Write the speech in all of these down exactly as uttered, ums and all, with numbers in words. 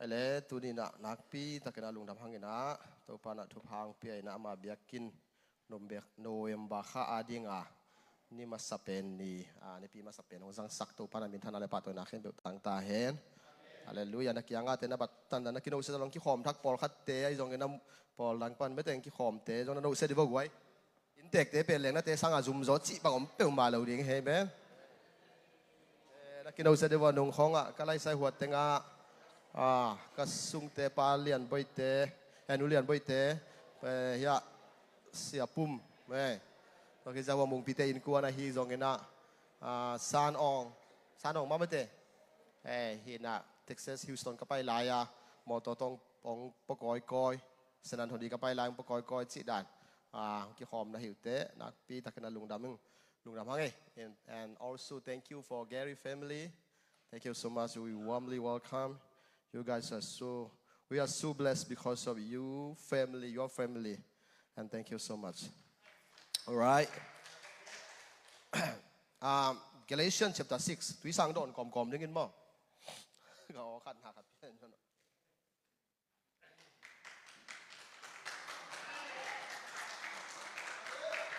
Ele tuni in ah nakpi takin a lungdam hangin ah Topa in ah thupha hong pia in ah ama biakinn November, November kha ading a ni masa pen ni, a, nipi masa pen hong zangsak Topa in ah minthanna le pahtawina khempeuh tang ta hen. Halleluiah. Na kiangahte na bat tan na kinohsia zong kikhawm thak pawlkhatte ahi zongin a pawl dang pan bete kikhawmte zong na nohsia di vo guai. Inntekte pen lengnate sangah zumzaw cih bang om peuhmah lo ding hi, amen. Eh, na kinohsia di vo nung khawngah ka laisai huat tengah, ah, ka sungte pa Lian Boite, eh, Nu Lian Boite, eh, hiah Sia Pum, eh. Tua khit ciang vo Mungpite innkuan ahi zongin ah, ah, San Ong, San Ong mah mate. Eh, hi in ah Texas Houston ka pai lai a, mawtaw tawh hong pua kawikawi, San Antonio ka pai lai hong pua kawikawi cih dan. Ah, kikhawm na hi uh teh nakpi takin a lungdam ing, lungdam hang e. And, and also thank you for Gary family. Thank you so much. We warmly welcome. You guys are so, we are so blessed because of you family, your family. And thank you so much. All right. Um, Galatians chapter six. Tui sang dawn kawmkawm dingin maw? Ka aw khat na khat pian.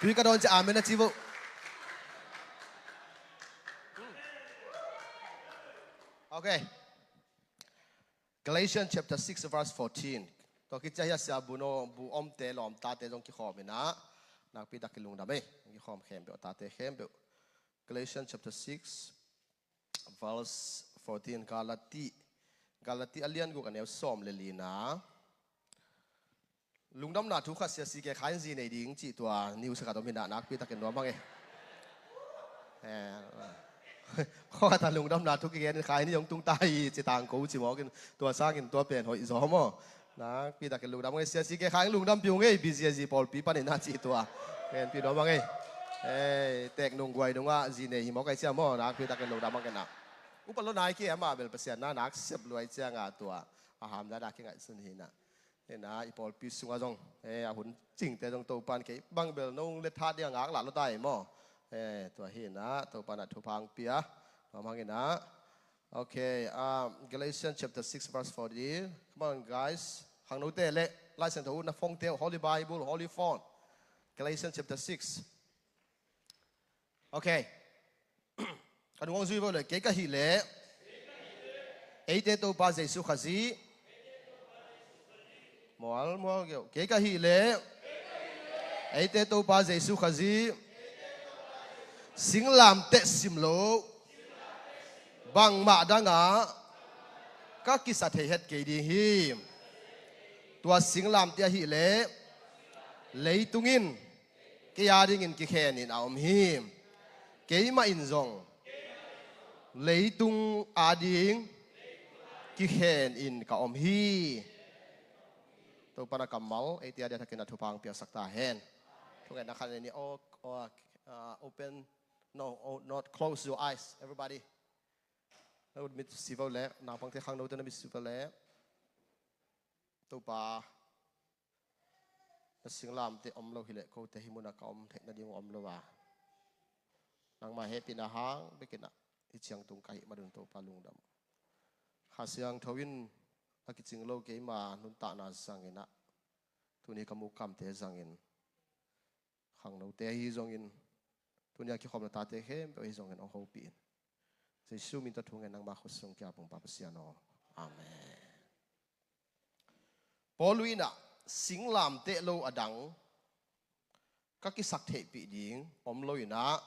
Tui ka dawn ciang amen na ci vo. Okay. Galatians chapter six verse fourteen. Tua khit ciang hiah Sia Bu No, Bu Omte lawmtate zong kikhawm in ah nakpi takin lungdam e. Kikhawm khempeuh, tate khempeuh. Galatians chapter six, verse fourteen, Galati, Galati a lian guk a neu sawm le lina. Lungdamna thu khat sia si ke kha in zi nei ding cih tua news khat om hi in ah nakpi takin nuam hang e. Eh, khaw khat a lungdamna thu kigen in kha in hong tung ta hi ci tangko ci mawk in tua sangin tua pen hoih zaw maw. Nakpi takin lungdam hang e, sia si ke kha in lungdam piu hang e, B C S G pawlpi panin ah cih tua. Pen pi nuam hang e. Eh, tek nung guai nungah zi nei hi mawk ai cia maw, nakpi takin lungdam hang e in ah. Upa lo nai ke amah bel Pasian na nak sep luai ciangah tua a hamdan a kingaihsun hi in ah. Hi in ah i pawlpi sungah zong, eh, a hun cingte zong Topa in kei bang bel nong let tha ding a ngak lah lo ta hi maw. Eh, tua hi in ah Topa in ah thupha hong pia. Nuam hang in ah. Okay, um, Galatians chapter six verse fourteen. Come on, guys. Khangnote le Lai Siangtho uh na phone te uh, Holy Bible, Holy Phone. Galatians chapter six. Okay. Ka nung hong zui vo le, kei ka hih leh eite Topa Jesu Khazih. Mual, mual kei uh. Kei ka hih leh eite Topa Jesu Khazih singlamteh sim loh bangmah dangah ka kisap thei het kei ding hi. Tua singlamteh ahih leh leitung in kei adingin kikhen in a om hi. Keimah in zong leitung ading kikhen in ka om hi. Topa in a kammal eite ading a thakin a thupha hong piaksak ta hen. Thungetna khat ni, oh, oh, uh, open, no, oh, not close your eyes, everybody. Na mit si vo le, naupangte khangnote na mit si vo le. Topa, na singlamteh om lo hi leh kote hih munah ka om theih nading om lo a, nangmah hehpihna hang bekin ah hih ciang tung ka hih manun Topa lungdam. Kha Siangtho in a kicing lo keima nuntakna zangin ah tuni ka muh kamte zangin khangnote ahi zongin, tuni a kikhopna tate khempeuh ahi zongin hong hopih in. Jesu min tawh thungen nangma khutsung kia pungpa Pasian aw. Amen. Paul in ah singlamteh lo a dang ka kisaktheihpih ding om lo in ah,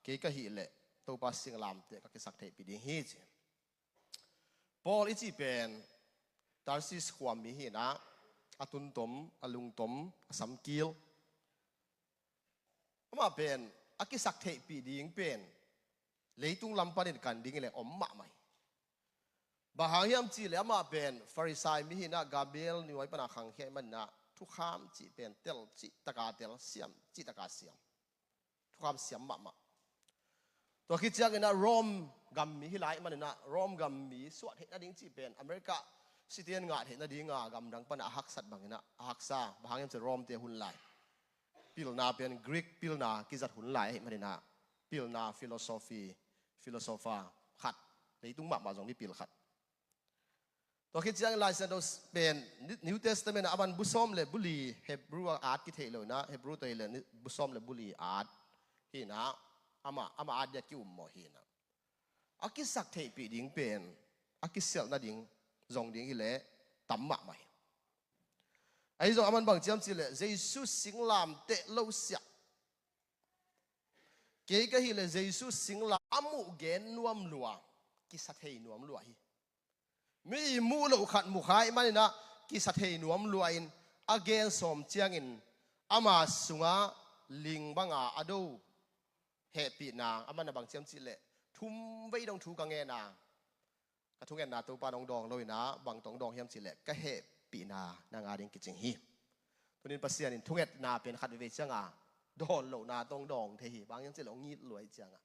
kei ka hih leh Topa singlamteh ka kisaktheihpih ding hi ci. Paul i cih pen Tarsis khuami hi in ah, a tuntom, a lungtom, a samkil. Amah pen a kisaktheihpih ding pen leitung lam panin kan ding hileh om mahmah hi. Bang hang hiam cih leh amah pen Farisai mi hi in ah, Gamaliel nuai pana khangkhia ahih manin ah thukham cih pen tel cih taka tel, siam cih taka siam. Thukham siam mahmah. Tua khit ciangin ah Rome gam mi hi lai ahih manin ah, Rome gam mi suah theih nading cih pen America citizen ngah theih nading a gamdang pana a haksat bangin ah a haksa. Bang hang hiam cih leh Rome te hun lai pilna pen Greek pilna kizat hun lai ahih manin ah pilna philosophy, philosopher khat, leitung mahmah zong mipil khat. Tua khit ciangin Lai Siangtho pen New Testament ah a man bu sawm le bu li, Hebrew a at kitheih lo inah, Hebrew tawh hileh bu sawm le bu li at hi inah, ama, ama at dia ki-um mawh hi inah. A kisak theihpih ding pen a kisialh nading zong ding hileh tam mahmah hi. Ahi zong a man bang ciam cihleh Jesu singlamteh lo siah. Kei ka hileh Jesu singlam a muh gen nuam lua, kisa thei nuam lua hi. Mi muh loh khat mu kha ahih maninah kisa thei nuam lua in a gen sawm ciangin ama sungah ling banga a do hehpihna a man a bang ciam cihleh thum vei dong thu ka ngen a, ka thungetna Topa nong dawng lo inah bang tawh hong dawng hiam cihleh ka hehpihna nang ading kicing hi. Tunin Pasian in thungetna pen khat veve cianga dawn lohna tawh hong dawng thei hi. Bang hiam cihleh hong it luai cianga.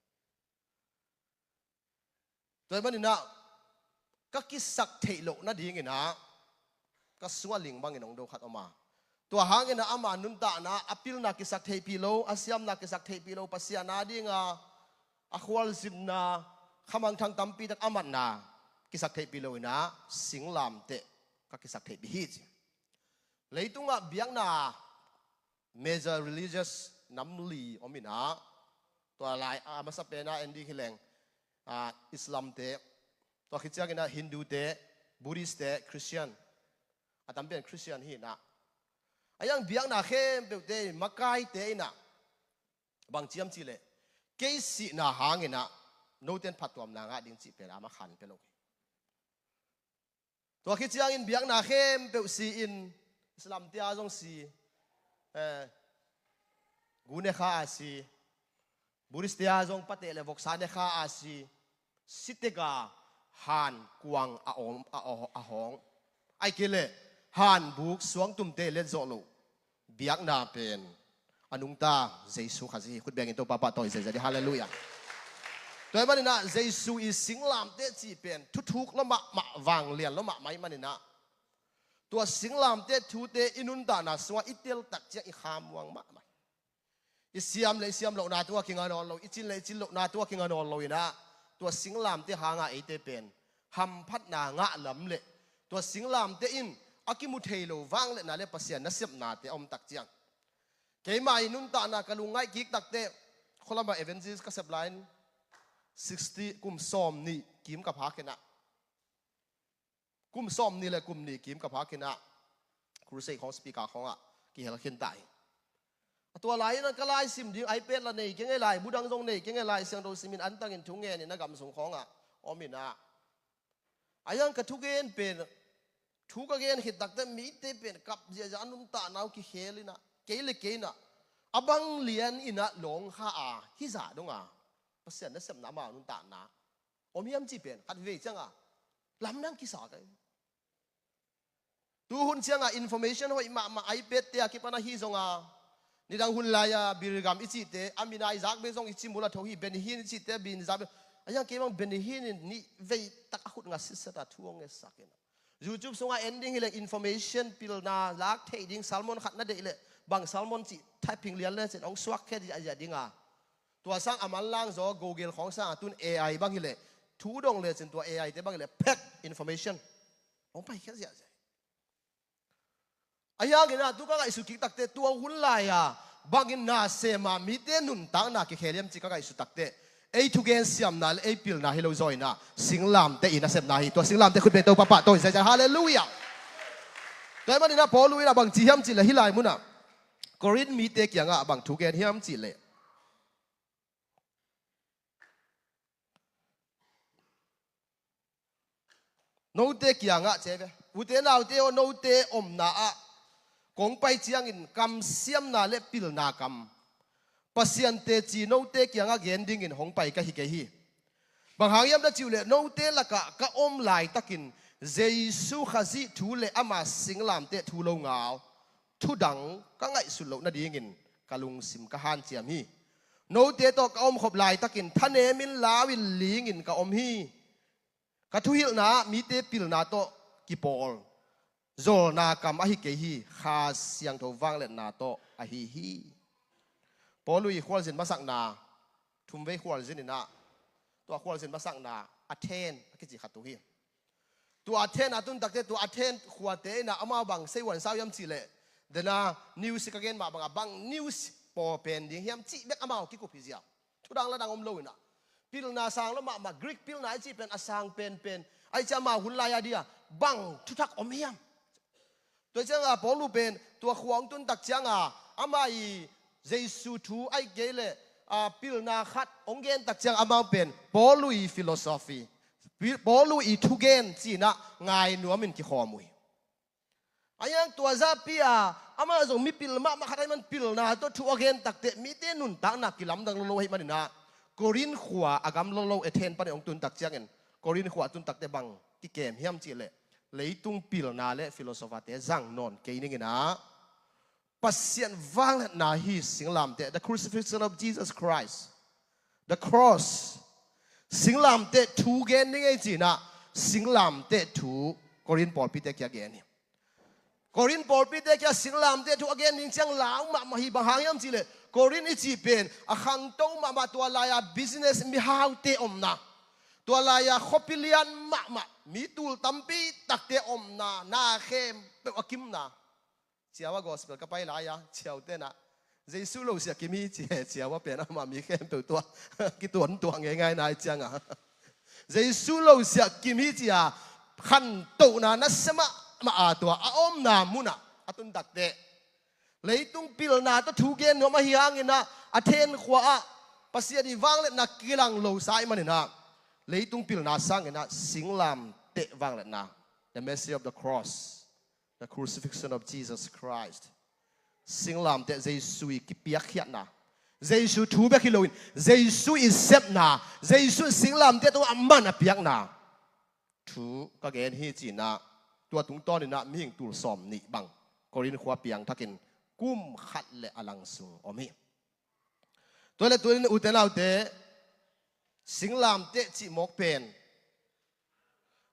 Tua ahih maninah ka kisak theih loh nadinginah ka sungah ling bangin hong do khat om a, tua hanginah ama nuntakna a pilna kisak theihpih lo, a siamna kisak theihpih lo, Pasian adinga a khualzinna, khamangthang tampitak a matna kisak theihpih lo inah singlamteh ka kisak theihpih hi ci. Leitungah biakna major religious nam li om inah, tua lai a masa pena en ding hileng, ah, Islamte, tua khit cianginah Hindute, Buddhistte, Christian, a tampian Christian hi inah. A iang biakna khempeuhte makaite inah bang ciam cihleh kei sihna hanginah noten phattuamna ngah ding cih pen a makhan pia lo hi. Tua khit ciangin biakna khempeuh si-in, Islamte a zong si, eh, gu ne kha a si, Buddhistte a zong pateh le voksa ne kha a si, si teka han kuang a om, a, a, a hawng. Ahih kei leh han buk suangtumte let zawh loh biakna pen a nungta Jesu Khazih hi. Khut bengin Topa pahtawi ziazia dih. Halleluiah. Tua ahih maninah Jesu i singlamteh cih pen thuthuk lua mahmah, vanglian lua mahmah ahih maninah tua singlamteh thute i nuntakna sungah i tel tak ciang i khamuang mahmah. I siam le i siam lohna tungah kinga nawn lo, i cin le i cin lohna tungah kinga nawn lo inah tua singlamteh hanga eite pen hamphatna ngah lam le tua singlamteh in a kimu thei lo vangliatna le Pasian nasepnate a om tak ciang, keimah i nuntakna ka lungngaih kik takteh, khualama evangelist ka sep lai-in sixty, kum sawm nih kim ka phak inah, kum sawm nih le kum nih kim ka phak inah crusade khawng speaker khawngah kihel khin ta hi. A tua lai-in ka laisim ding iPad la nei kei ngei lai, bu dang zong nei kei ngei lai, Siangtho simin antangin thu ngenin a gam sung khawngah om inah, a iang ka thugen pen, thu ka gen khit takteh mite pen kap ziahziah, a nuntakna uh kikhel inah, kei le kei inah a bang lian inah lawng kha a, hizah donga Pasian nasepna, ama nuntakna om hiam cih pen khat vei cianga lamdang kisa ka hi. Tu hun cianga information hoih mahmah, iPad te a kipan ahi zonga, nidang hun lai-a Billy Graham i cihte a mina i zak bek zong i cimul a tho hi. Benny Hinn i cihte a mina i zak bek. A iang kei bang Benny Hinn in nih vei tak a khut nga sitset a thu hong ngetsak inah, YouTube sungah en ding hileh information pilna lak theih ding sermon khat na deih leh bang sermon cih typing lian lecin hong suak khe ziahziah dinga, tua sang a manlang zaw Google khawng sanga tun AI bang hileh thu dong lecin tua AIte bang hileh phek information hong pai khe ziahziah. A iang inah tu ka ngaihsut kik takteh tua hun lai-a bangin nasema mite nuntakna kikhel hiam cih ka ngaihsut takteh ei thugen siamna le ei pilna hi lo zaw inah singlamteh i nasepna hi. Tua singlamteh khut beng Topa pahtawi ziazia. Halleluiah. Tua ahih maninah Paul inah bang ci hiam cihleh hih lai munah Korin mite kiangah bang thugen hiam cihleh, note kiangah ci ve. Ute naute aw, note omna ah kong pai ciangin kamsiamna le pilna kam Pasian teci note kiangah gen dingin hong pai ka hi kei hi. Bang hang hiam na cih uh leh note lakah ka om laitakin Jesu Khazih thu le ama singlamteh thu lo ngau thu dang ka ngaihsut loh nadingin ka lungsim ka hanciam hi. Note tawh ka omkhop laitakin thanemin lau-in lingin ka om hi. Ka thuhilhna ah mite pilna tawh kipawl zawlna kam ahi kei hi. Kha Siangtho vangliatna tawh ahi hi. Paul i khualzin masakna, thumvei khualzin inah, tua khualzin masakna a then a kici khat uh hi. Tua Athens a tun takte, tua Athens khuate in ah amau bang sei huan sau hiam cih leh, dena news ka gen mah bangah bang news paw pen ding hiam cih bek amau kikup hi ziau. Thudang ladang om lo in ah, pilna sang lo mahmah, Greek pilna i cih pen a sang penpen, ahih ciang amau hun lai-a dia bang thuthak om hiam? Tua ciangah Paulu pen tua khua hong tun tak ciangah amah i Jesu thu ahih kei leh, a, pilna khat hong gen tak ciang amau pen Paulu i philosophy, Pi-, Paulu i thugen ci-in ah ngai nuamin kikhawm uh hi. A hiang tua zahpi-a amah zong mipil mahmah khat ahih man pilna tawh thu a gen takteh mite nuntakna kilamdang lo lo ahih manin ah, Korin khua a gam lo lo Athens panin hong tun tak ciangin, Korin khua a tun takteh bang kikem hiam cih leh, leitung pilna le philosopher-te zang nawn kei ning in ah, Pasian vangliatna hi singlamteh, the crucifixion of Jesus Christ, the cross. Singlamteh thu gen ning ei ci-in ah, singlamteh thu Korin pawlpite kia gen hi. Korin pawlpite kia singlamteh thu a gen ding ciang lau mahmah hi. Bang hang hiam cih leh, Korin i cih pen a khangto mahmah, tua lai-a business mihaute omna, tua lai-a khuapi lian mahmah mi tul tampi takte omna, na khempeuh a kimna. Ciau ah gospel ka pai lai-a, ciaute in ah, Jesu lo siah kim hi ci e, ciau ah pen amah mi khempeuh tua kituantuah ngeingai nai ciangah, Jesu lo siah kim hi ci-a khantohna nasia mahmah a, tua a omna munah a tun takteh, leitung pilna tawh thu gen nuam ahih hangin ah, Athens khua-ah Pasian i vangliatna kilang lo sa ahih manin ah, leitung pilna sangin ah singlamteh vangliatna, the mystery of the cross, the crucifixion of Jesus Christ. Singlamteh Jesu i kipiakkhiatna, Jesu thu bek hi loin Jesu i sepna, Jesu in singlamteh tungah man a piakna thu ka gen hi ci-in ah, tua tungtawnin ah mihing tul sawmnih bang Korin khua piangthakin kum khat le a lang sung om hi. Tua leh tunin ute naute, singlamteh cih mawk pen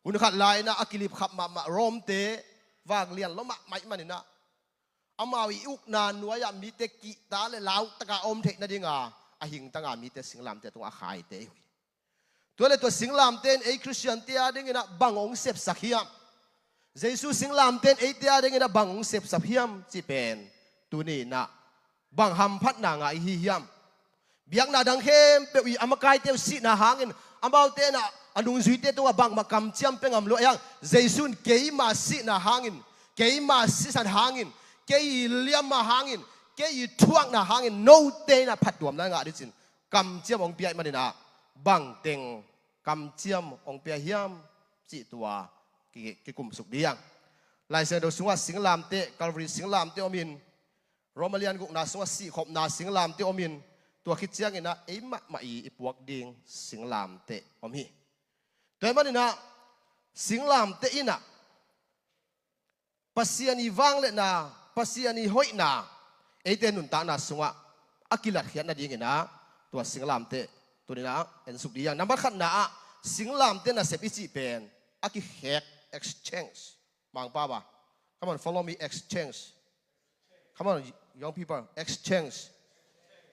hun khat lai-in ah a kilipkhap mahmah Rome-te vanglian lua mahmah ahih manin ah, amau i ukna nuai-ah mite kihta le lautak a om theih nadinga a hingtanga mite singlamteh tungah a khaite hi uh hi. Tua leh tua singlamteh in ei Khristiante a dingin ah bang hong sepsak hiam? Jesu singlamteh in eite a dingin ah bang hong sepsak hiam cih pen tuni-in ah bang hamphatna ngah i hi hiam? Biakna dang khempeuh i a makaite uh sihna hangin, amaute in ah a nungzuite tungah bangmah kamciam pia ngam lo a, hiang Jesu in keima sihna hangin, keima sisan hangin, kei i liamma hangin, kei i thuakna hangin note in ah phattuamna ngah dingin kamciam hong pia ahih manin ah, bangteng kamciam hong pia hiam cih tua ki-, kikumsuk ding hi hang. Lai Siangtho sungah singlamteh, Calvary singlamteh om in, Rome lian gukna sungah sihkhopna singlamteh om in, tua khit ciangin ah ei mahmah i, i puak ding singlamteh om hi. Tua ahih manin ah singlamteh in ah Pasian i vangliatna, Pasian i hoihna eite nuntakna sungah a kilatkhiat nadingin ah, tua singlamteh tuni-in ah ensuk ding hi hang. Nambat khatna ah, singlamteh nasep i cih pen a kikhek, exchange. Mangpa ba? Come on, follow me, exchange. Come on, young people, exchange.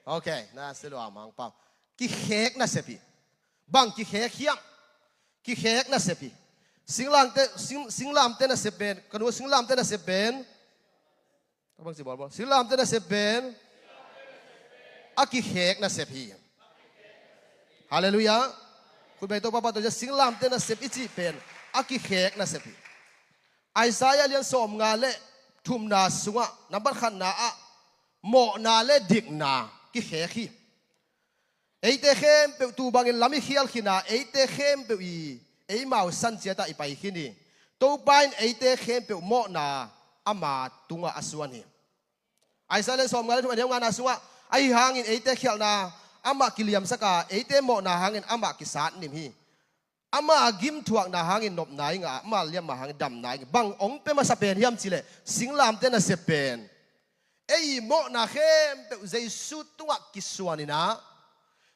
Okay, na se lo a Mangpa. Kikhek nasep hi. Bang kikhek hiam? Kikhek nasep hi. Singlamteh, sing, singlamteh nasep pen, ka nu, singlamteh nasep pen, ka bang ci bawlbawl, singlamteh nasep pen a kikhek nasep hi. Halleluiah. Khut beng, Topa pahtawi ciat, singlamteh nasep i cih pen a kikhek nasep hi. Isaiah lian sawmnga le thumna sungah nambat khatna ah mawhna le dikna kikhek hi. Eite khempeuh tu bangin lam i khial khin a, eite khempeuh i eimau san ciatah i pai khin hi. Topa in eite khempeuh mawhna ama tungah a suan hi. Isaiah lian sawmnga le thum, a neu ngana sungah, ahi hangin eite khialhna amah kiliamsak a, eite mawhna hangin amah kisatnim hi. Ama gimthuakna hangin nopna i ngah a, ama liamma hangin damna i ngah. Bang hong pia masa pen hiam cih leh, singlamteh nasep pen ei mawhna khempeuh Jesu tungah kisuan in ah,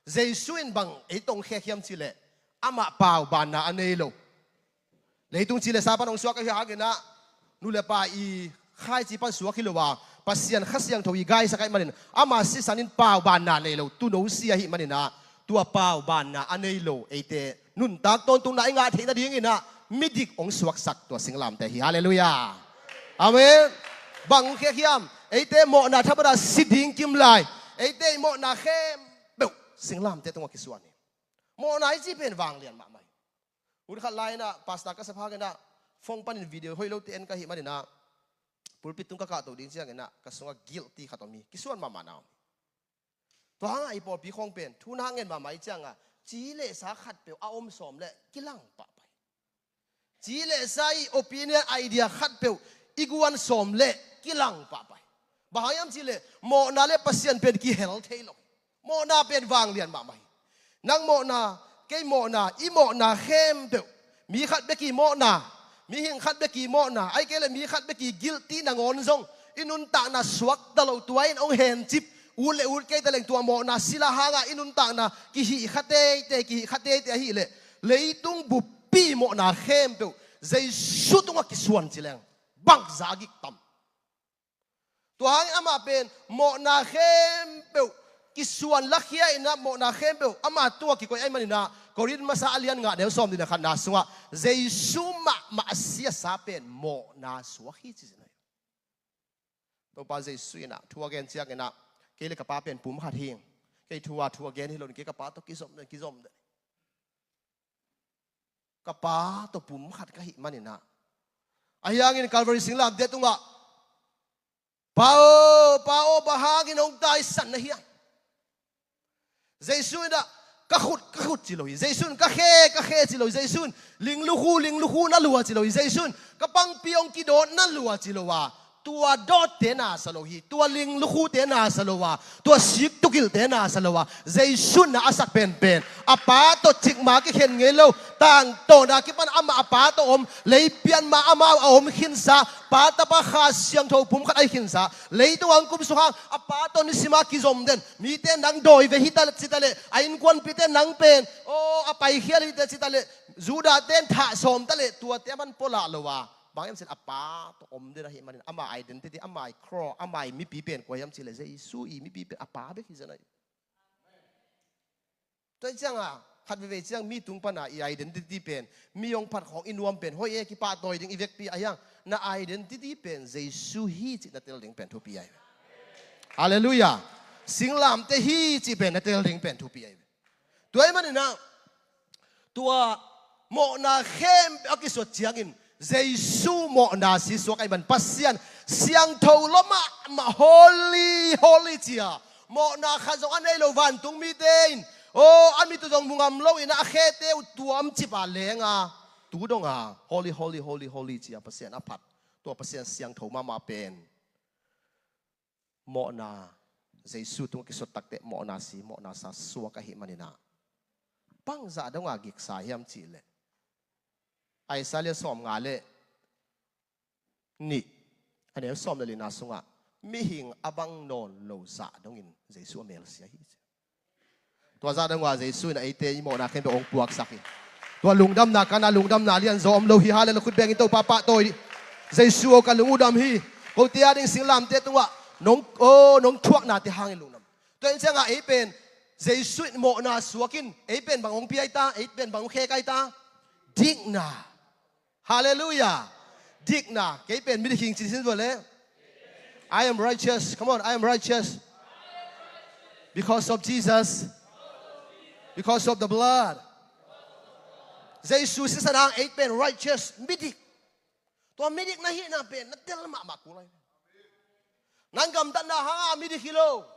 Jesu in bang ei tawh hong khek hiam cih leh, amah paubaanna a nei lo. Leitung ci le sa pan hong suak ahih hangin ah, nu le pa i khaici pan suak hi lo a, Pasian Kha Siangtho i gaisak ahih manin, ama sisan in paubaanna nei lo, tuuno si ahih manin ah, tua paubaanna a nei lo eite nuntak tawntungna i ngah theih nadingin ah, midik hong suaksak tua singlamteh hi. Halleluiah. Amen. Bang hong khiak hiam? Eite mawhna thaman a si ding kim lai, eite i mawhna khempeuh singlamteh tungah kisuan hi. Mawhna i cih pen vanglian mahmah hi. Hun khat lai-in ah pastor ka sap hangin ah phone panin video hoih lote en ka hih manin ah pulpit tung ka kahto ding ciangin ah ka sungah guilty khat om hi. Kisuan mahmah na om hi. Tua hangah i pawlpi khawng pen thu na ngen mahmah i ciangah ci le sa khatpeuh a om sawm leh kilang pahpah hi. Ci le sa i opinion, idea khatpeuh i guan sawm leh kilang pahpah hi. Bang hang hiam cih leh mawhna le Pasian pen kihel thei lo hi. Mawhna pen vanglian mahmah hi. Nang mawhna, kei mawhna, i mawhna khempeuh, mi khat bek i mawhna, mihing khat bek i mawhna, ahih kei leh mi khat bek i guilty nangawn zong i nuntakna suakta lo, tua in hong hencip, ut le ut kei ta leng tua mawhna sila hangah i nuntakna kihih kha teitei, kihih kha teitei ahih leh leitung buppi mawhna khempeuh Jesu tungah kisuan ci leng bangzah a gik tam. Tua hangin amah pen mawhna khempeuh kisuan lakhia in ah, mawhna khempeuh ama tungah kikoih ahih manin ah Korin masa a lian nga neu sawm li na khatna sungah Jesu mahmah a siasa pen mawhna suak hi ci zen ahi. Topa Jesu in ah thu a gen ciangin ah kei le ka Pa pen pum khat hi. Kei thu a thu a gen hi lo in kei ka Pa tawh kizom den, kizom den. Ka Pa tawh pum khat ka hih manin ah, ahi hangin Calvary singlamteh tungah, Pa aw, Pa aw, bang hangin hong taisan na hiam? Jesu in ah ka khut, ka khut ci lo hi. Jesu in ka khe, ka khe ci lo hi. Jesu in ling lukhu, ling lukhu na lua ci lo hi. Jesu in ka pangpi hong kidawt na lua ci lo a, tua dawtte na sa lo hi. Tua ling lukhute na sa lo a, tua sik tukilhte na sa lo a, Jesu in na a sak penpen a Pa tawh cikmah kikhen ngei lo, tangtawna kipan amah a Pa tawh om, lei pian ma amau a om khinsa, Pa, Tapa, Kha Siangtho pum khat ahi khinsa, leitung a hong kumsuk hang a Pa tawh nisim a kizom den, mite nang dawi ve hi ta ci ta leh, a innkuanpihte nang pen aw a paikhial hi ta ci ta leh, Judah-te in thah sawm ta leh, tuate a man pua lah lo a, bang hiam cih leh a Pa tawh om den ahih manin ama identity, ama i cross, ama i mipi pen kua hiam cih leh Jesu i mipi pen a Pa bek hi zen ahi. Tua hi ciangah khat veivei ciang mi tung pana i identity pen, mi hong phat khawng i nuam pen, hoih e, kipahtawi ding i vekpi ahi hang, na identity pen Jesu hi cih na tel ding pen thupi ahi. Halleluiah. Singlamteh hi cih pen na tel ding pen thupi ahi. Tua ahih manin ah tua mawhna khempeuh a kisuat ciangin Jesu mawhna si suak ahih man Pasian siangtho lua mahmah, holy, holy ci a, mawhna khat zong a nei lo vantung mite in, aw, a mit uh zong mu ngam lo in a khete uh tuamcip a leng a, tu dong a holy, holy, holy, holy ci a Pasian a phat, tua Pasian siangtho mahmah pen mawhna, Jesu tungah kisuat takteh mawhna si, mawhna sa suak ahih manin ah, bangzah dong a giksa hiam cih leh, Isaiah sawmnga le nih, a neu sawm le lina sungah mihing a bang nawn lo zah dongin Jesu a melsia hi ci. Tua zah dong a Jesu in a eite i mawhna khempeuh hong puaksak hi. Tua lungdamna kan a lungdamna lianzaw om lo hi. Halleluiah. Khut bengin Topa pahtawi dih. Jesu aw, ka lung uh dam hi. Kote a ding singlamteh tungah nong, aw, nong thuaknate hangin lungdam. Tua in ciangah ei pen Jesu in mawhna suak in, ei pen bang hong pia hi ta, ei pen bang hong khek hi ta? Dikna. Halleluiah. Dikna. Kei pen midik hi ing ci sin vua le. I am righteous. Come on, I am righteous. Because of Jesus. Because of the blood. Jesu sisan hang ei pen righteous, midik. Tua midik na hihna pen na tel mahmah kul ahi. Nang gamtatna hangah midik hi lo.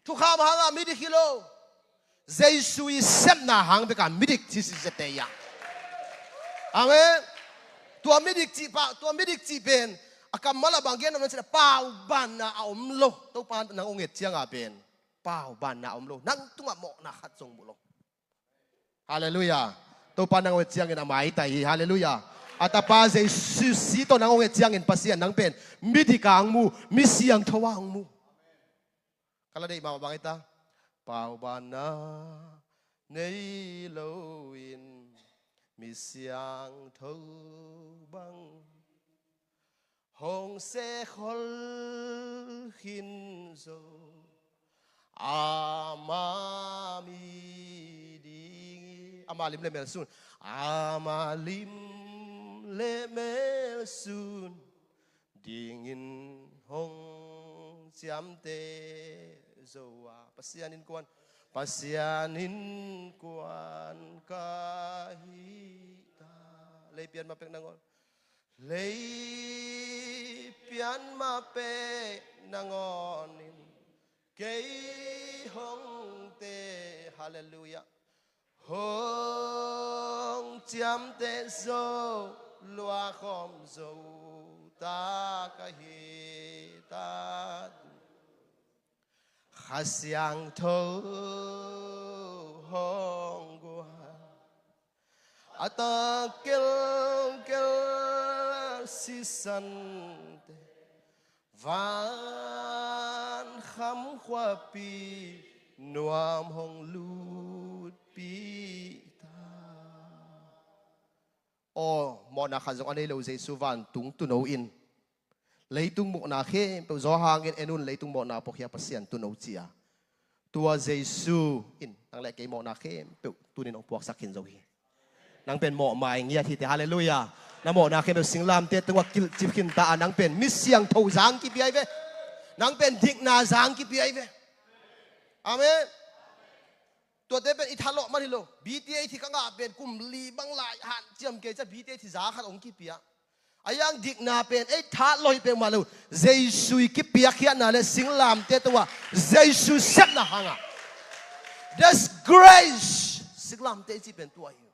Thukham hangah midik hi lo. Jesu i sepna hang bekah midik ci sisete ia. Amen. Tua midik cih pa, tua midik cih pen a kammal ah bang gen om na cih leh paubanna a om lo. Topa nang hong et ciangah pen paubanna a om lo. Nang tungah mawhna khat zong mu lo. Halleluiah. Topa nang hong et ciangin a maitai hi. Halleluiah. A Tapa Jesu si tawh nang hong et ciangin Pasian nang pen midik a hong mu, mi siangtho a hong mu. Ka la deih mahmah bang hi ta? Paubanna nei loin mi siangtho bang hong sekhol khin zo. Ama mi ding, ama lim le mel sun, ama lim le mel sun dingin hong ciamteh zo a, Pasian innkuan, Pasian innkuan ka hi ta. Lei pian ma pek nangawn, lei pian ma pek nangawn in kei hong te. Halleluiah. Hong ciamteh zo, luahkhawm zo ta ka hi ta. Kha Siangtho hong guan a, tak kelkel sisante, van kham khuapi nuam hong lutpih ta. Aw, mawhna khat zong a nei lo Jesu vantung tuuno in leitung mawhna khempeuh zaw hangin en un, leitung mawhna puakhia Pasian tuuno ci a. Tua Jesu in nang le kei mawhna khempeuh tunin hong puaksak khin zo hi. Nang pen mawhmai ngiat hi te, halleluiah. Na mawhna khempeuh singlamteh tungah kilhcip khin ta a, nang pen mi siangtho zang kipia hi ve. Nang pen dikna zang kipia hi ve. Amen. Tuate pen i thalawh man hi lo. B T H hi ka ngah pen kum li bang lai hanciam kei ciang B T H hi za khat hong kipia. A yang dikna pen ei thalawh hi peuhmah lo. Jesu i kipiakkhiatna le singlamteh tungah Jesu sepna hangah. That's grace. Singlamteh i cih pen tua hi.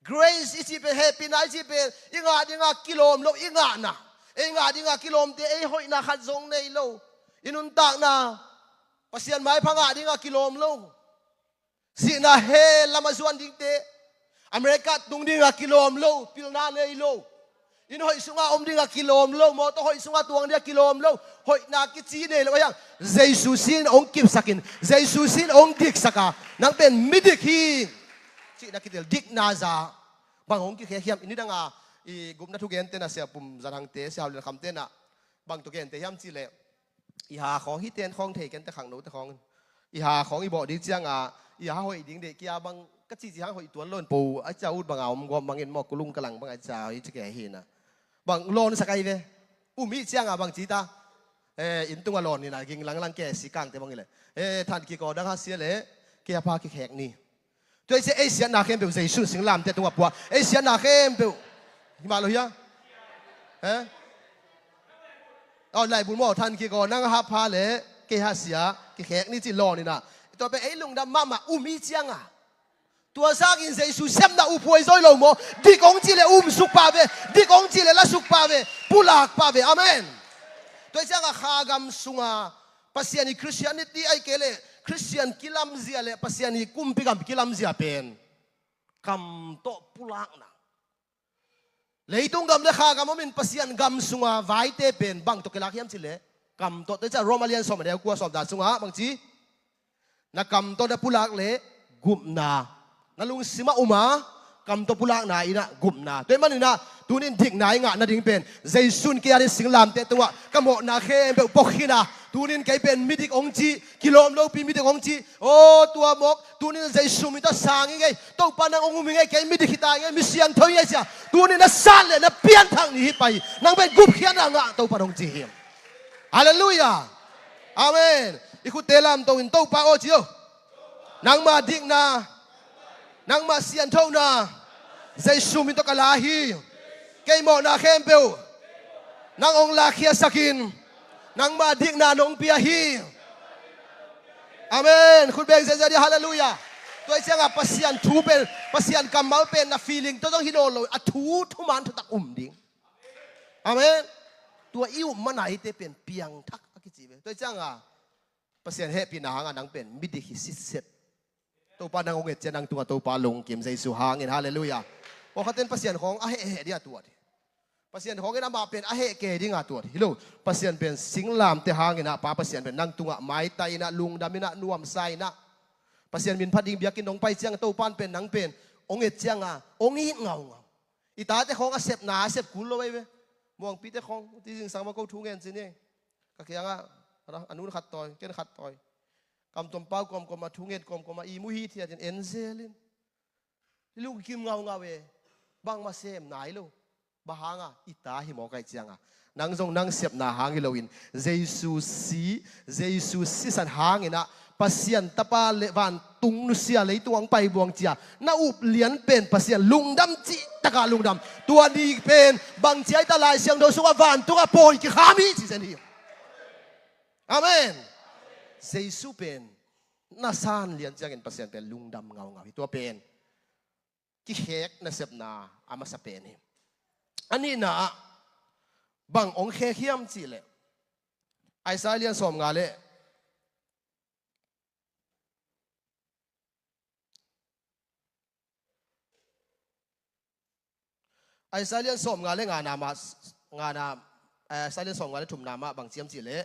Grace i cih pen, hehpihna i cih pen i ngah dingah kilawm lo i ngahna. Ei ngah dingah kilawmte ei hoihna khat zong nei lo. I nuntakna Pasian maipha ngah dingah kilawm lo. Sihna hell lam a zuan dingte, America tung dingah kilawm lo, pilna nei lo. Inn hoih sungah om dingah kilawm lo, mawtaw hoih sungah tuang dingah kilawm lo. Hoihna kici nei lo a hiang, Jesu sin hong kipsakin, Jesu sin hong diksak a, nang pen midik hi cihna kitel, dikna za. Bang hong kikhek hiam, i nidanga i gupna thugente na Sia Pum Zan Hangte, Sia Hau Lian Khamte na bang tawh gente hiam cihleh, i ha khawng hite khawng thei kente, khangnote khawng in i ha khawng i bawh ding cianga i ha hoih ding deih kia bang ka cihcih hang hoih tuan lo in po a cia ut banga om guam bangin maw, kulung kalang banga cia hi ci kei hi na. Bang lawnsak ahi ve. Um i cianga bang ci ta, eh, inn tunga lawn hi na, ging langlang kei si kangte bang hi leh, eh, than kikaw dang ha sia leh kei ha pha kikhek ni. Tua i sia ei siatna khempeuh Jesu singlamteh tungah pua. Ei siatna khempeuh. Hi mah lo hia? He? Aw, laibul maw, than kikaw nang ha pha le kei ha sia kikhek ni ci lawn hi na. Tua pen ei lungdam mahmah um i cianga. Tua sangin Jesu sepna uphuai zawi lo maw? Dik hong cih le umsuk pah ve. Dik hong cih le lasuk pah ve. Pulak pah ve. Amen. Tua i cianga kha gam sunga Pasian i Christianity ai kei le Christian kilamzia le Pasian i kumpi gam kilamzia pen kam tawh pulakna. Leitung gam le kha gam omin Pasian gam sunga vaite pen bang tawh kilak hiam cih leh kam tawh. Tua i ciah Roma lian sawm a neu kua, sawm dan sungah bang ci? Na kam tawh na pulak le gupna. Na lungsimah uma kam tawh pulakna inah gupna. Tua i maninah tunin dikna i ngah nading pen Jesu in kei a ding singlamteh tungah ka mawhna khempeuh pawkkhin a, tunin kei pen midik hong ci, kilawm lopi midik hong ci. Aw, tua mawk, tunin Jesu min tawh sang i ngei, Topa nang hong um i ngei, kei midik hi ta i ngei, mi siangtho i ngei cia. Tunin na sat le na pianthak ni hi pai. Nang pen gupkhiatna ngah, Topa hong ci hi. Halleluiah. Amen. I khutte lamto in Topa aw ci o. Nangma dikna, nangma sianthona Jesu min tawh ka la hi. Kei mawhna khempeuh nang hong lakkhiatsakin nangma dikna nong pia hi. Amen. Khut beng ziazia dia, halleluiah. Tua i cianga Pasian thu pen, Pasian kammal pen na feeling tawh zong hi nawn lo, a thu thuman thutak um ding. Amen. Tua i up mana hite pen piangthak a kici ve. Tua i cianga Pasian hehpihna hanga nang pen midik hi sitset. Topa nang hong et cia nang tungah Topa lungkim Jesu hangin, halleluiah. Pawlkhatten Pasian khawng a hehheh ding a tuat hi. Pasian khawngin amah pen a heh kei ding a tuat hi lo. Pasian pen singlamteh hangin ah Pa Pasian pen nang tungah maitai inah, lungdam inah, nuamsa inah, Pasian min phat ding biakinn nong pai ciang Topan pen nang pen hong et cianga hong it ngaungau. I tate khawng a sepna a sep kul lo ahi ve. Muangpite khawng ti zingsang ma ko thu ngen ci ni. Ka kiangah a nun khat tawi, ken khat tawi. Kamtuam pau kawmkawma, thunget kawmkawma i mu hithiatin en zelin i lungkim ngaungau e. Bangmah sem nai lo. Bang hanga? I ta hi mawk ahih cianga. Nang zong nang sepna hang hi loin Jesu si, Jesu sisan hangin ah Pasian Tapa le vantung nusia leitung ang paibuang cia na up lian pen Pasian lungdam cih takah lungdam. Tua ni pen bang cia i ta Lai Siangtho sungah vantungah pawi kikham hi ci zen hi. Amen. Jesu pen na san lian ciangin Pasian pen lungdam ngaungau hi. Tua pen kikhek nasepna a masa pen hi. A nihna ah bang hong khek hiam cihleh Isaiah lian sawmnga le Isaiah lian sawmnga le ngana mah, ngana, eh, Isaiah lian sawmnga le thumna mah bang ci hiam cihleh,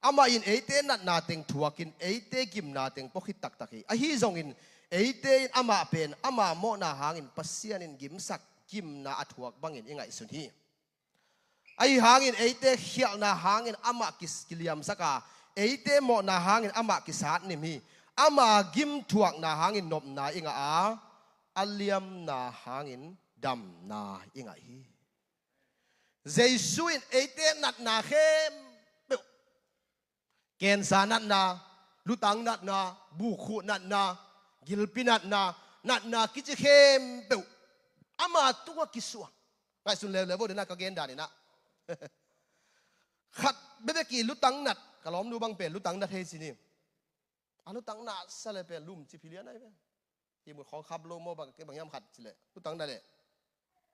amah in eite natna teng thuakin eite gimna teng pua khit taktak hi. Ahi zongin eite in amah pen ama mawhna hangin Pasian in gimsak gimna a thuak bangin i ngaihsun hi. Ahi hangin eite khialhna hangin amah kis-, kiliamsak a, eite mawhna hangin amah kisatnim hi. Ama gimthuakna hangin nopna i ngah a, a liamna hangin damna i ngah hi. Jesu in eite natna khempeuh, kensa natna, lutang natna, bukkhuh natna, gilpi natna, natna kici khempeuh ama tungah kisuan. Ngaihsun leuleu vo, dena ka gen dan inah khat bekbek i lutang nat, ka lawmnu bang pen lutang nat hei ci ni. A lutang nasa le pen lum ci philian ai ve. Hi mut khawng khap lo maw, bang, bang hiam khat cileh lutang na leh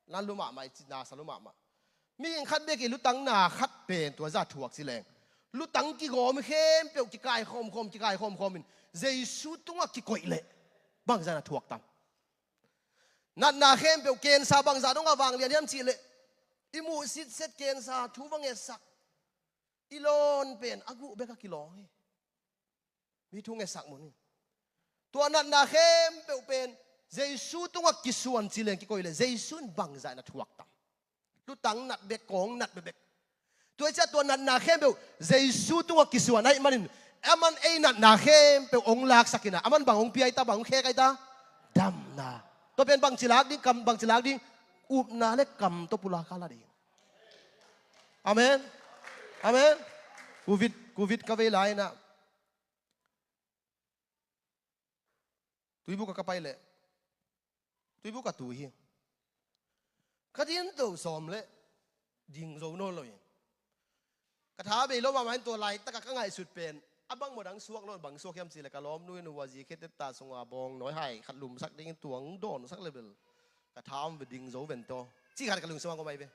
na lu mahmah, i ci nasa lu mahmah. Mi in khat bek i lutang na khat pen tua zah thuak cileng, lutang kigawm khempeuh kikai khawmkhawm, kikai khawmkhawm in Jesu tungah kikoih leh bangzah na thuak tam? Natna khempeuh, kensa bangzah dongah vanglian hiam cihleh, i muh sitset kensa thu va ngetsak, i lawn pen a guh bek a kilawng hi. Mi thu ngetsak mun hi. Tua natna khempeuh pen Jesu tungah kisuan cileng kikoih leh Jesu in bangzah na thuak tam? Lutang nat bek, kawng nat bekbek. Tua i ciah tua natna khempeuh Jesu tungah kisuan ahih manin aman ei natna khempeuh hong laksak inah, aman bang hong pia i ta, bang hong khek a i ta? Damna. Tua pen bangci lak ding, kam bangci lak ding? Upna le kam tawh pulak a la ding. Amen. Amen. Covid, covid ka vei lai inah Tuibuk ah ka pai leh, Tuibuk ah tui hi. Ka ding to sawm leh ding zo nawn lo hi. Ka tha bei lo mahmah in tua laitak ah ka ngaihsut pen a bang maw dang suak lo, bang suak hiam cihleh ka lawmnu in hua zi khit teta sunga bawng nawi hai khat lumsak dingin tuang dawnsak leh bel ka tha om ve, ding zo ven taw ci khat ka lungsung ah ka om ai ve.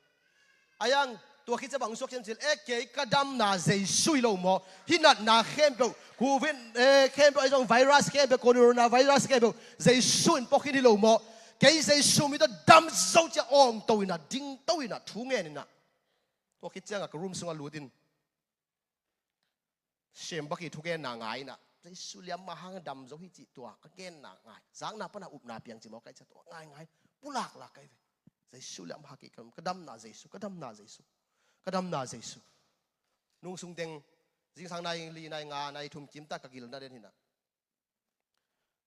Ayang, tua khit ciah bang suak hiam cihleh, e, kei ka damna Jesu hi lo maw? Hih natna khempeuh, covid, e, khempeuh, ahi zong virus khempeuh, coronavirus khempeuh Jesu in pua khin hi lo maw? Kei Jesu min tawh dam zo ciah awngto inah, dingto inah, thu ngen inah, tua khit ciangah ka room sungah lut in Shane Buck i thugenna ngai inah, Jesu liamma hang dam zo hi cih tua a genna ngai. Zakna pana upna piang ci maw, ka i ciah tua ngai ngai. Pulaklak kai ve. Jesu liamma hang kei ka, ka damna Jesu, ka damna Jesu, ka damna Jesu. Nungsung teng zingsang nai li, nai nga, nai thum kimta ka gilna den hi inah.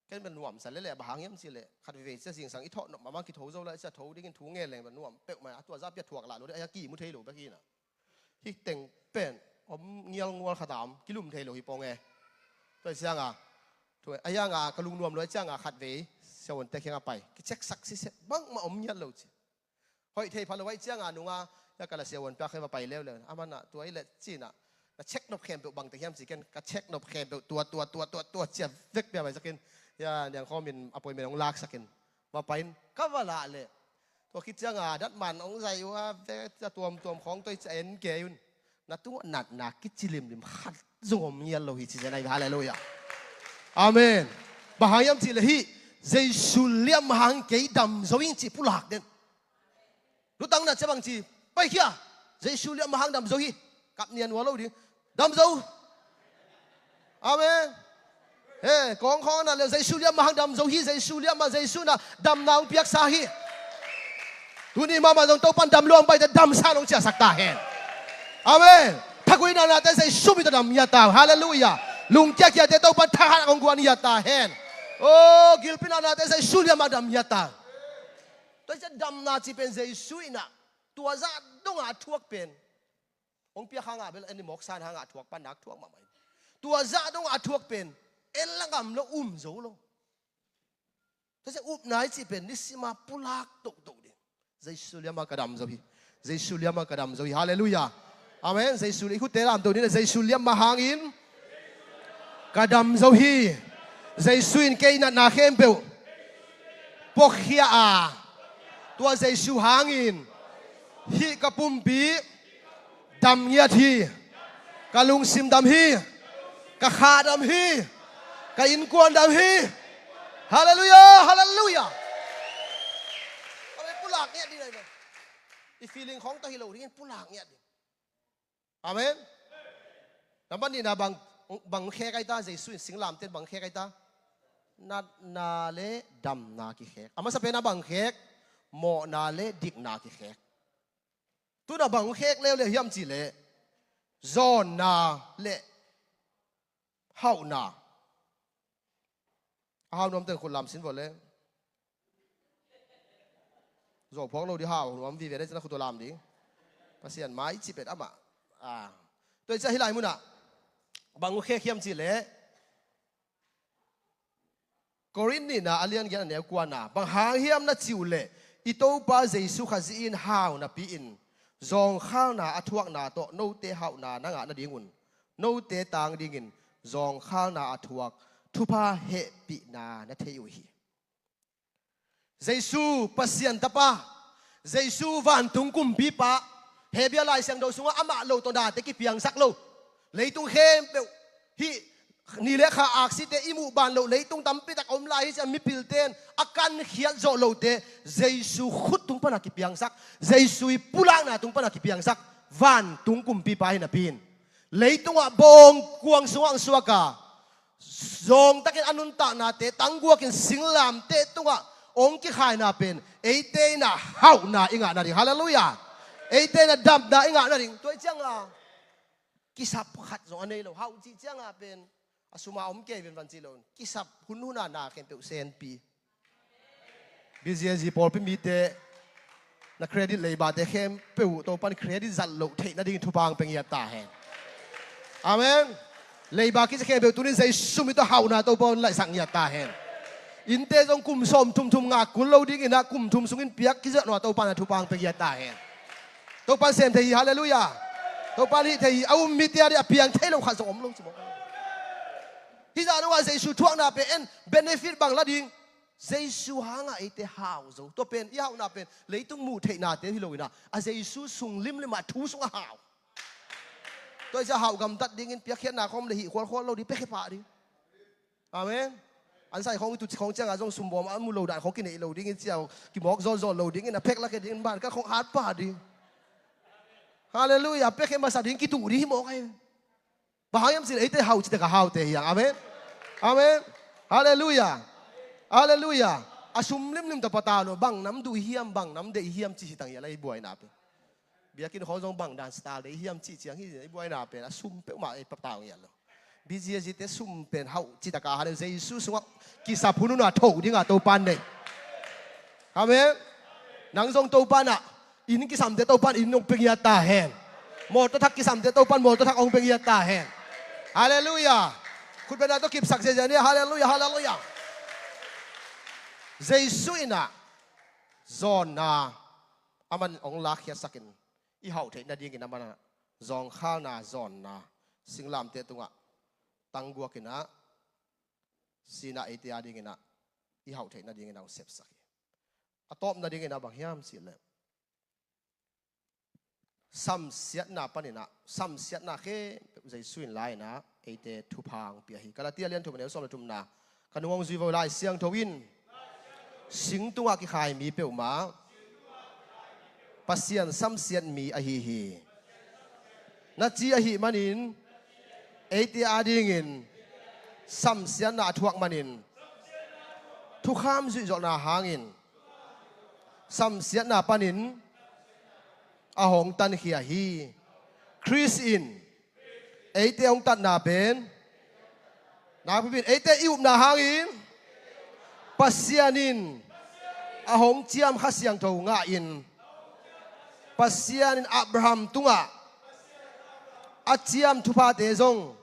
Ken bel nuamsa lele, bang hang hiam cihleh khat veivei ciah zingsang i thawh nop mahmah, kitho zo lai ciah tho dingin thu ngen leng bel nuam peuhmah, a tua zah pia thuak lah lo ding, a ki mu thei lo bek hi inah. Hih teng pen om ngialngual khat a om, kilum thei lo hi pong e. Tua hi cianga, tua hi a hianga ka lungnuam lo hi cianga khat vei siavuante kiangah pai, kicheksak siseh, bangmah om ngiat lo ci. Hoih thei pha lo ahih cianga nunga, ya ka la siavuan piak khe va pai leuleu. Aman ah tua i leh ci inah, na check nop khempeuh bangte hiam ci ken, ka check nop khempeuh tua, tua, tua, tua, tua cia vek pia pai sakin, ya niang khawmin appointment hong laksakin va pai in ka va lah leh, tua khit cianga datman hong zai uh a, vek cia tuamtuam khawng tua i cia en kei un. Na tungah natna kici limlim khat zong om ngial lo hi ci zen ai. Halleluiah. Amen. Bang hang hiam cihleh hih Jesu liamma hang kei dam zo ing cih pulak den. Lutang na cia bang ci, paikhia, Jesu liamma hang dam zo hi. Kap nian ua lo ding. Dam zo. Amen. He, kawng khawng na le Jesu liamma hang dam zo hi, Jesu liamma, Jesu na damna hong piaksa hi. Tuni mahmah zong Topan dam luang baite damsa nong ciahsak ta hen. Amen. Thagui nanate Jesu min tawh dam hiat ta. Halleluiah. Lungkiakiate Topan thahat hong guan hiat ta hen. O, gilpi nanate Jesu liamma dam hiat ta. Tua ciang damna cih pen Jesu in ah tua zah dongah a thuak pen, hong piak hangah bel en i mawksan hangah a thuak pan nak thuak mahmah in, tua zah dongah a thuak pen en la ngam lo, um zo lo. Tua ciang upna i cih pen nisima pulak tohtoh ding. Jesu liamah ka dam zo hi. Jesu liamah ka dam zo hi. Halleluiah. Amen. Jesu liam, i khutte lamto ni na, Jesu liamah hangin ka dam zo hi. Jesu in kei natna khempeuh puakkhia a, tua Jesu hangin hih ka pumpi dam ngiat hi. Ka lungsim dam hi. Ka kha dam hi. Ka innkuan dam hi. Halleluiah, halleluiah. Amen. Pulak ngiat ding ahi ve. I feeling khawng tawh hi lo dingin pulak ngiat ding. Amen. Nambat nihna bang, bang khek ahi ta, Jesu in singlamteh in bang khek ahi ta? Natna le damna kikhek. A masa pen a bang khek? Mawhna le dikna kikhek. Tu-in a bang khek leuleu hiam cih leh zawnna le hauhna. A hau nuam teng khut lam sin vawh le. Zawh phuak lo ding, hau nuam vive le cin a khut lam ding. Pasian mai cih pen amah. Ah. Tua ciang hih lai munah bang khek hiam cih leh Korin nihna a lian giat a neu kuana, bang hang hiam na cih uh leh i Topa Jesu Khazih in hau napi-in zawngkhalna a thuakna tawh note hauhna na ngah nadingun note tang dingin zawngkhalna a thuak thupha hehpihna na thei uh hi. Jesu Pasian Tapa, Jesu vantung kumpipa, Hebru Lai Siangtho sungah amah lo tawh nate kipiangsak lo. Leitung khempeuh hih ni le kha aksite i muh ban loh leitung tampitak om lai hi, ciang mipilte in a kankhiat zawh lote Jesu khut tung pana kipiangsak, Jesu i pulakna tung pana kipiangsak vantung kumpipa hi napi-in, leitungah bawngkuang sungah hong suak a, zawngtakin a nuntaknate tangguakin singlamteh tungah hong kikhaina pen eite in a hauhna i ngah nading. Halleluiah. Eite in a damna i ngah nading. Tua hi cianga kisap khat zong a nei lo. Hauh cih cianga pen a suma om kei ven van cih lo. Kisap hunhuna na khempeuh senpi. B G G pawlpi mite na credit leibate khempeuh Topan credit zat loh theih nading thupha hong pia ngiat ta hen. Amen. Leiba kici khempeuh tuni Jesu min tawh hauhna Topan laihsak ngiat ta hen. Innte zong kum sawm thum thum ngak kul lo dingin a kum thum sungin piak kizat nua Topan a thupha hong pia ngiat ta hen. Topan sem thei hi, halleluiah. Topan hih thei hi, a um mite a ding a piang thei lo khat zong om lo ci mawk. Hih zah nungah Jesu thuakna pen en benefit bang la ding. Jesu hangah eite hau zo. Tua pen i hauhna pen leitung muh theihnate hi lo in a, a Jesu sung limlim a thu sungah hau. Tua hi ciang hau gamtat dingin piakkhiatna khawm le hih khualkhual lo ding, piakkhe pah ding. Amen. An sai khawng i tu khawng ciangah zong sumbawm a mu lo dan khawng kineih lo dingin ciau kimawk zawlzawl lo dingin a phek lak e dingin ban ka khawng hat pah ding. Halleluiah. Piakkhe masa ding kituh ding hi mawk ahi. Bang hang hiam cih leh eite hau cih tak a haute hi hang. Amen. Amen. Halleluiah. Halleluiah. A sum limlim tawh patau lo, bang nam duh hiam, bang nam deih hiam cih hi tang hi a, lai buaina pen. Biakinn khawng zong bang dan style deih hiam cih ciang hi, i buaina pen a sum peuhmah ei patau ngiat lo. B G S te sum pen hauh cih tak a, halleluiah, Jesu sungah kisap hun hun a tho ding a Topan nei. Amen. Nang zong Topan ah inn kisamte Topan inn hong pia ngiat ta hen. Mawtaw thak kisamte Topan mawtaw thak hong pia ngiat ta hen. Halleluiah. Khutbetna tawh kipsak ziazia ni. Halleluiah, halleluiah. Jesu in ah zawnna aman hong lakkhiatsak in i hauh theih nadingin aman ah zawngkhalna, zawnna, singlamteh tungah tangguak in ah sihna eite a dingin ah i hauh theih nadingin ah hong sepsak hi. A tawpna dingin ah bang hiam cih leh samsiatna panin ah, samsiatna khempeuh Jesu in la in ah eite thupha hong pia hi. Galatia lian thum a neu sawm le thumna ka nung hong zui vo. Lai Siangtho in sing tungah kikhai mi peuhmah Pasian samsiat mi ahi hi. Na ci ahih manin eite a dingin samsiatna a thuak manin thukham zuihzawhna hangin samsiatna panin a hong tankhia hi. Khrist in eite hong tatna pen nakpi in eite i upna hangin Pasian in a hong ciam Kha Siangtho ngahin Pasian in Abraham tungah a ciam thuphate zong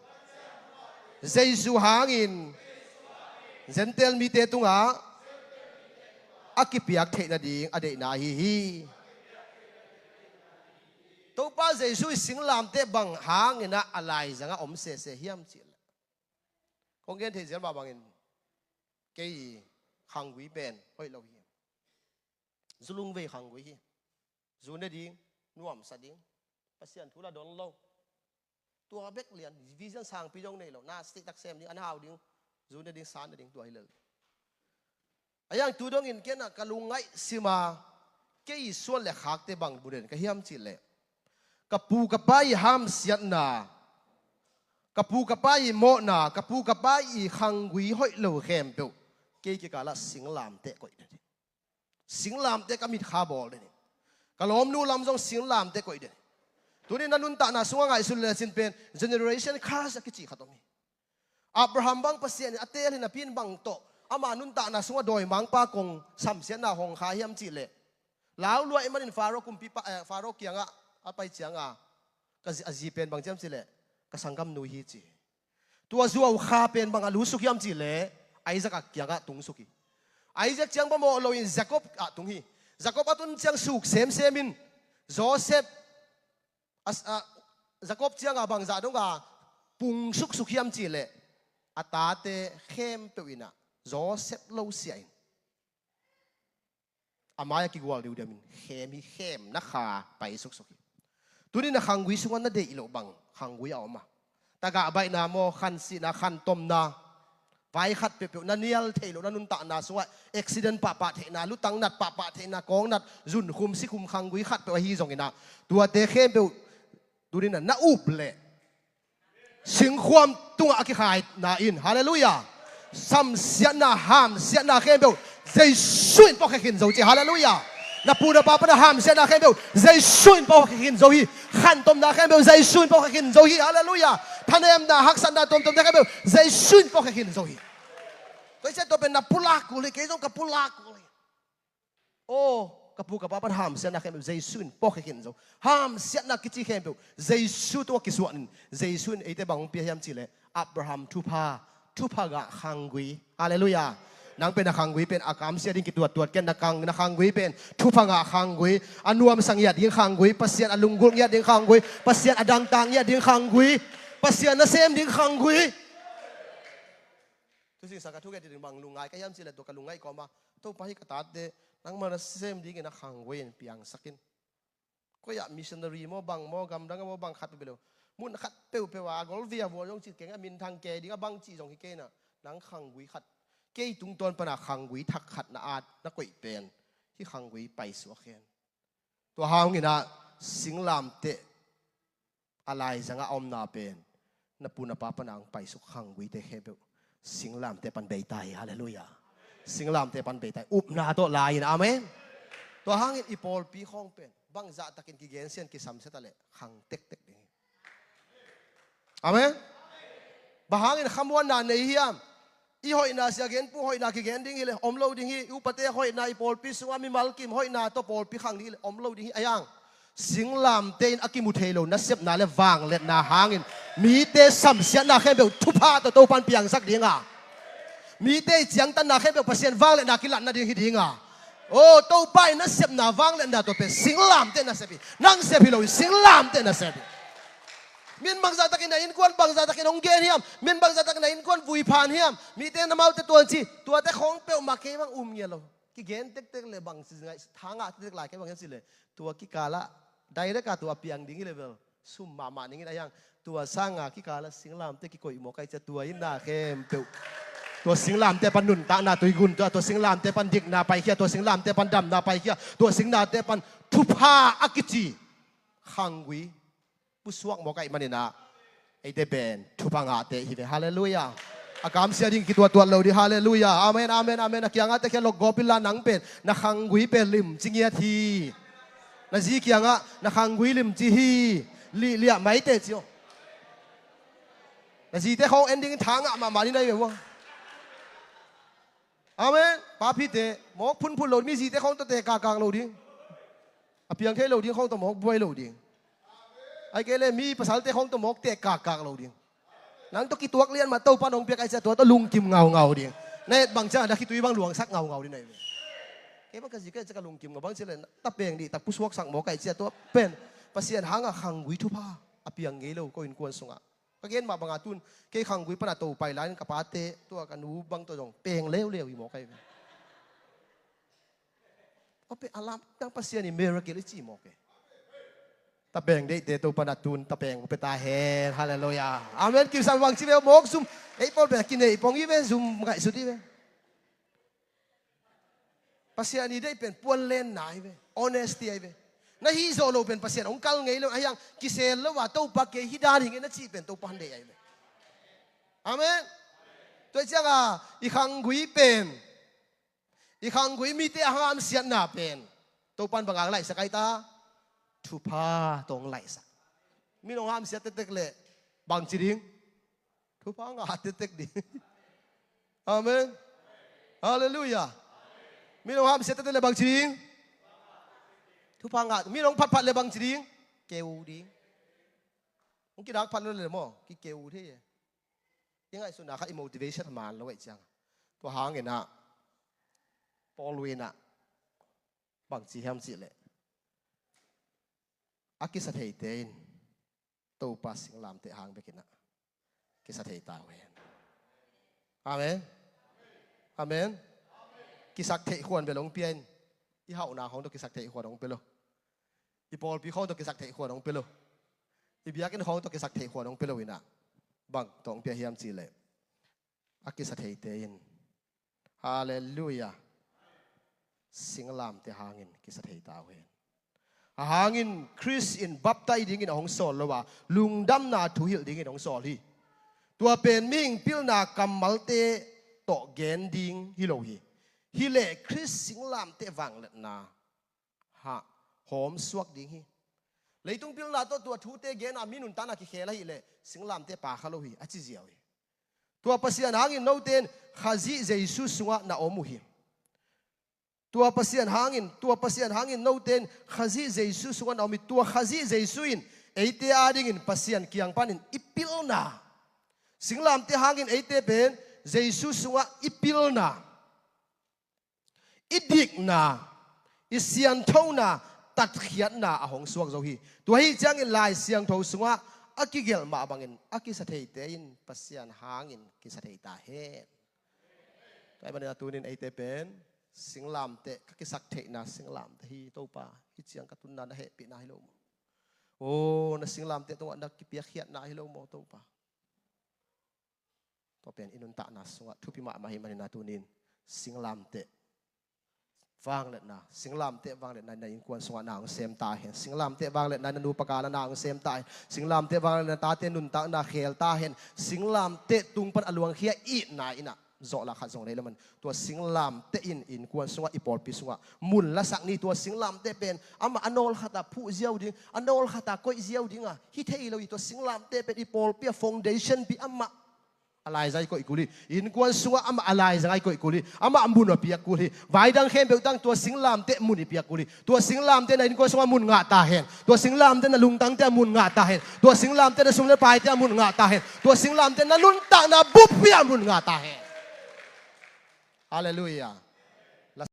Jesu hangin Gentile mite tungah a kipiak theih nading a deihna ahi hi. Topa Jesu i singlamteh bang hangin ah a laizangah om sese hiam cihleh, kong gen thei zel mah bangin kei i khanggui pen hoih lo hi. Zu lungvei khanggui hi. Zu ne ding, nuamsa ding, Pasian thu la don lo. Tua bek lian, vision sangpi dong nei lo, na sih tak sem ding, an hau ding, zu ne ding, san ne ding, tua hi lel. A yang tu dongin ken ah ka lungngaih sima, kei i suan le khakte bang buden ka hiam cihleh, ka pu ka pa i hamsiatna, ka pu ka pa i mawhna, ka pu ka pa i khanggui hoih lo khempeuh kei kikalah singlamteh koih den hi. Singlamteh ka mitkha bawl den hi. Ka lawmnu lam zong singlamteh koih den hi. Tuni na nuntakna sungah ngaihsun le cin pen generation curse a kici khat om hi. Abraham bang Pasian in a teel hi napi in bang tawh ama nuntakna sungah dawimangpa kong samsiatna hong kha hiam cihleh, lau luah i manin Faro kumpipa, eh, Faro kiangah a pai cianga ka zi, a zi pen bang ciam cihleh, ka sanggamnu hi ci. Tua zuau kha pen bang a lusuk hiam cihleh, Isaac a kiangah tungsuk hi. Isaac ciang bamawh loin Jacob ah tung hi. Jacob a tun ciang suk semsem in Joseph a, a, Jacob cianga bangzah donga pung suksuk hiam cihleh, a tate khempeuh inah Joseph lo siah in a mai-ah kigual diudiamin khem hi, khemna kha pai suksuk hi. Tuni na khanggui sungah na deih loh bang khanggui a om a, tagah baihna maw, khansihna, khantomna, vai khat peuhpeuh na nial theih loh, na nuntakna sungah accident pahpah theihna, lutang nat pahpah theihna, kawng nat, zunkhum sikhum khanggui khat peuh ahi zonginah, tuate khempeuh tuninah na up leh singkhuam tungah a kikhaina in, halleluiah, samsiatna, hamsiatna khempeuh Jesu in pawkkhe khin zo ci, halleluiah. Na pu na pa pana hamsiatna khempeuh Jesu in pawkkhe khin zo hi. Khantomna khempeuh Jesu in pawkkhe khin zo hi, halleluiah. Thanemna, haksatna tuamtuamte khempeuh Jesu in pawkkhe khin zo hi. Koi sia tua pen na pulak kul hi, kei zong ka pulak kul hi. Aw, ka pu ka pa pan hamsiatna khempeuh Jesu in pawkkhe khin zo. Hamsiatna kici khempeuh Jesu tungah kisuah in, Jesu in eite bang hong pia hiam cihleh, Abraham thupha, thupha ngah khanggui. Halleluiah. Nang pen na khanggui pen a kamsia ding kituattuat ken, na kang, na khanggui pen thupha ngah khanggui, a nuamsa ngiat ding khanggui, Pasian a lunggulh ngiat ding khanggui, Pasian a dangtak ngiat ding khanggui, Pasian nasem ding khanggui. Tusing sa ka thuk et ding bang lungngai ka hiam cihleh, tua ka lungngaih kawma, Topa, hih ka tate nangma nasem dingin a khanggui in piangsak in. Koi ah missionary maw, bang maw, gamdang maw, bang khat peuhpeuh lo, mun khat peuhpeuh ah a gol via vua zong cih keng, a minthang kei ding a bang cih zong hi kei inah, nang khanggui khat, kei tungtawn pana khanggui thak khat na at na koih pen, hih khanggui paisuak hen. Tua hanginah singlamteh a laizangah a omna pen, na pu na pa pana hong paisuk khangguite khempeuh singlamteh pan beita hi. Halleluiah. Singlamteh pan beita hi. Upna tawh lai in. Amen. Tua hangin i pawlpi khawng pen bangzahtakin kigensian kisamsia ta leh khang tektek ding hi. Amen. Bang hangin khamuanna nei hiam? I hoihna, sia genpu hoihna kigen ding hileh om lo ding hi. I upate hoihna, i pawlpi sungah mimal kim hoihna tawh pawlpi khang ding hileh om lo ding hi. A yang singlamteh in a kimu thei lo nasepna le vangliatna hangin mite samsiatna khempeuh thupha tawh Topan piangsak dinga, mite i ciangtanna khempeuh Pasian vangliatna kilatna ding hi dinga. Aw, Topa i nasepna vangliatna tawh pen singlamteh nasep hi. Nang sep hi lo hi, singlamteh nasep hi. Min bangzahtakin na innkuan bangzahtakin hong gen hiam? Min bangzahtakin na innkuan vui phan hiam? Mite na maute tuan ci, tuate khawng peuhmah kei bang um ngiat lo. Kigen tektek le bang si ngai, thangah tektek lai kei bang hiam cileh, tua kikalah direct ah tua piang ding hileh bel sum mahmah ning in a yang. Tua sanga kikalah singlamteh kikoih mawk ai cia, tua inna khempeuh tua singlamteh pan nuntakna tuigun tua, tua singlamteh pan dikna paikhia, tua singlamteh pan damna paikhia, tua singlamteh pan thupha a kici khanggui pusuak mawk ahih maninah eite pen thupha ngahte hi ve. Halleluiah. A kamsia ding kituattuat lo ding. Halleluiah. Amen, amen, amen. A kiangah tekhiat lok gawp inla, nang pen na khanggui pen limci ngiat hi. Na zi kiangah na khanggui limci hi. Lihliah maite ci aw. Na zite khawng en dingin thangah mahmah ni na hi ve ua. Amen. Papite mawk phunphun lo, mi zite khawng tawh teh kakak lo ding. A piang thei lo ding khawng tawh mawk buai lo ding. Ai kei le mi pasalte khawng tawh mawk teh kakak lo ding. Nang tawh kituak lian mah Topa nong piak ai ciah tua tawh lungkim ngaungau ding. Na et bang ciah na khitui bang luangsak ngaungau ding na hi ve. Kei bang ka zi ka et ciah ka lungkim ngau bang ciah le ta peng dih tak pusuaksak mawk ai ciah tua pen Pasian hanga khanggui thupha a piang ngei lo ko innkuan sungah. Ka gen mah banga tun kei khanggui pana to pai lai-in ka pate tua ka nu bang tawh zong peng leuleu hi mawk ai ve. Ape alam tang Pasian i miracle i ci mawk e. Tapeng deihte Topa na tun tapeng pe ta hen. Halleluiah. Amen. Kimsam bang ci ve mawk zum. Ei pawl pen kinei pong i ve zum ngaihsut i ve. Pasian i deih pen puan lenna i ve. Honesty ai ve. Na hi zawh lo pen Pasian hong kal ngei lo ahiang kisel lo a Topa kei hi dan hi ngei na cih pen Topa han deih ai ve. Amen. Tua cianga i khanggui pen I khanggui mite a hamsiatna pen Topan bang a laihsak ai ta? Thupha tawh hong laihsak. Mi nong hamsiat tektek leh bang ci ding? Thupha ngah tektek ding. Amen. Halleluiah. Mi nong hamsiat tektek leh bang ci ding? Thupha ngah. Mi nong phatphat leh bang ci ding? Keu ding. Hong kidak phat lo leh maw kikeu thei e. I ngaihsutna kha i motivation a man lo ahih ciang tua hangin ah Paul in ah bang ci hiam cih leh a kisa theite in Topa singlamteh hang bekin ah kisa thei ta uh hen. Amen. Amen. Kisak theih khuan bel hong pia in i hauhna khawng tawh kisak theih khuan hong pia lo. I pawlpi khawng tawh kisak theih khuan hong pia lo. I biakinn khawng tawh kisak theih khuan hong pia lo in ah bang tawh hong pia hiam cih leh a kisa theite in. Halleluiah. Singlamteh hangin kisa thei ta uh hen. A hangin Khrist in baptai dingin a hong sawl lo a lungdamna thuhilh dingin a hong sawl hi. Tua pen mihing pilna kammalte tawh gen ding hi lo hi. Hi leh Khrist singlamteh vangliatna ha hawm suak ding hi. Leitung pilna tawh tua thute gen a mi nuntakna kikhel ahih leh singlamteh pha kha lo hi a ci ziau hi. Tua Pasian hangin note in Khazih Jesu sungah na om uh hi. Tua Pasian hangin, tua Pasian hangin note in Khazih Jesu sungah na om hi. Tua Khazih Jesu in eite adingin Pasian kiang panin i pilna, singlamteh hangin eite pen Jesu sungah i pilna, i dikna, i sianthona, tatkhiatna a hong suak zo hi. Tua hi ciangin Lai Siangtho sungah a kigelh mah bangin a kisa theite in Pasian hangin kisa thei ta hen. Tua ahih manin a tunin eite pen singlamteh ka kisak theihna singlamteh hi Topa. Hi ciang ka tunna na hehpihna hi lo maw? O na singlamteh tungah na kipiakkhiatna hi lo maw Topa? Tua pen i nuntakna sungah thupi mahmah hi manin a tunin singlamteh vangliatna, singlamteh vangliatna na innkuan sungah na hong sem ta hen. Singlamteh vangliatna na nupa kala na hong sem ta hen. Singlamteh vangliatna tate nuntakna khel ta hen. Singlamteh tung pan a luangkhia itna in ah zawhla khat zong nei lo man. Tua singlamteh in innkuan sungah i pawlpi sungah mun lasak ni. Tua singlamteh pen amah a nawl khatah phuh ziau ding, a nawl khatah koih ziau ding a hi thei lo hi. Tua singlamteh pen i pawlpi a foundation pi amah a laizang i koih kul hi. Innkuan sungah amah a laizang a i koih kul hi. Amah mun a piak kul hi. Vaidang khempeuh tang tua singlamteh mun i piak kul hi. Tua singlamteh na innkuan sungah mun ngah ta hen. Tua singlamteh na lungtangte a mun ngah ta hen. Tua singlamteh na sum le paite a mun ngah ta hen. Tua singlamteh na nuntakna buppi a mun ngah ta hen. Halleluiah.